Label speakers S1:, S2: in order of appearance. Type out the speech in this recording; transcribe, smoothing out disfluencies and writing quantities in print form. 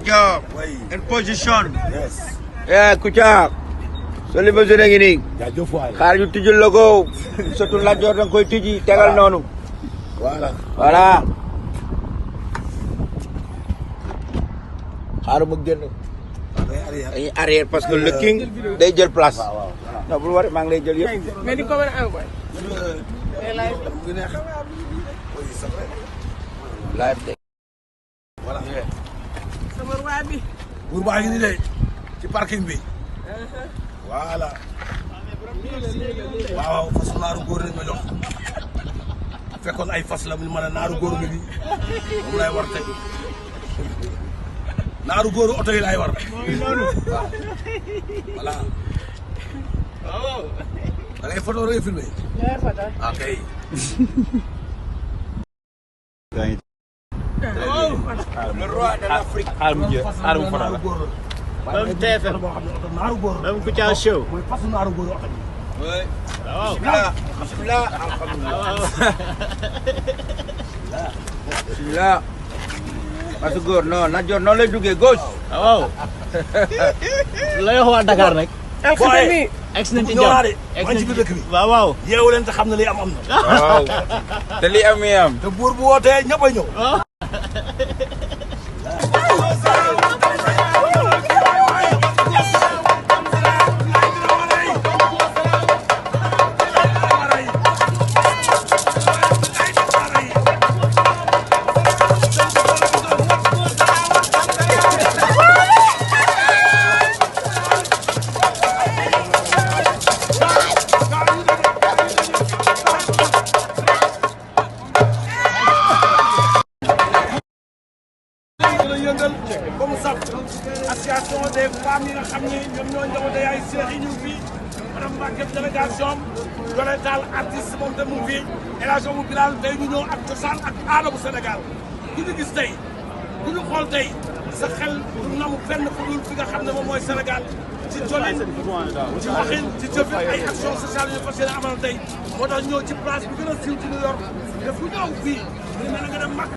S1: job. In position.
S2: Yes.
S1: Yeah, Kouthia. So limousine a ngi nii.
S2: jaajëf waay.
S1: xaar ñu tijjul la ko. surtout Lat Dior danga koy tijji tegal noonu.
S2: voilà.
S1: voilà. xaaral ma génn. dañuy arrière parce que le king day jël place. non bul war maa ngi lay jël yëpp.
S3: mais di ko mën a envoyé.
S1: live de.
S2: voilà.
S3: sama roi bi.
S2: buur baa ngi nii de ci parking bi. voilà. waaw fasu naaru góor lañ ma jox. fekkoon ay fas la mu mën a naaru góor nga nii moom lay war tey. naaru góoru oto yi laay war. waaw. voilà.
S3: waaw.
S2: da ngay photo da ngay filmé. ah kay.
S1: le roi de l'Afrique.
S2: xaaral mu photo la.
S3: Même TFM.
S2: naaru góor.
S3: même Kouthia Show.
S2: mooy fasu naaru góoru oto bi.
S1: oui.
S3: waaw.
S1: bismillah alhamdulilah. bismillah. parce que góor non Lat Dior noonu lay duggee gauche.
S3: waaw. lay wax waa Dakar rek.
S2: booy
S3: ex nañ ci
S2: ñëw naa de.
S3: ex
S2: maa ngi
S3: nañ
S2: ci biir dëkk bi.
S3: waaw waaw.
S2: yeewu leen te xam ne li am na.
S1: waaw. te li am yi am.
S2: te buur bu wootee ñëpp a ñëw. comme sax association des femmes yi nga xam ni ñoom ñoo njaboote ay seex yi ñu fii madame Mbacke délégation Yolande Tall artiste moom tam mu fii El Hadj Abou Bilal tey ñu ñëw ak cosaan ak aada bu Sénégal ku ñu gis tey ku ñu xool tey sa xel du namu fenn fu dul fi nga xam ne moom mooy Sénégal ci colin ci waxin ci jëfin ay action sociale yu fas yéene amal tey moo tax ñëw ci place bi gën a siiw ci New York te fu ñëw fii ñu mel ne nga dem Makka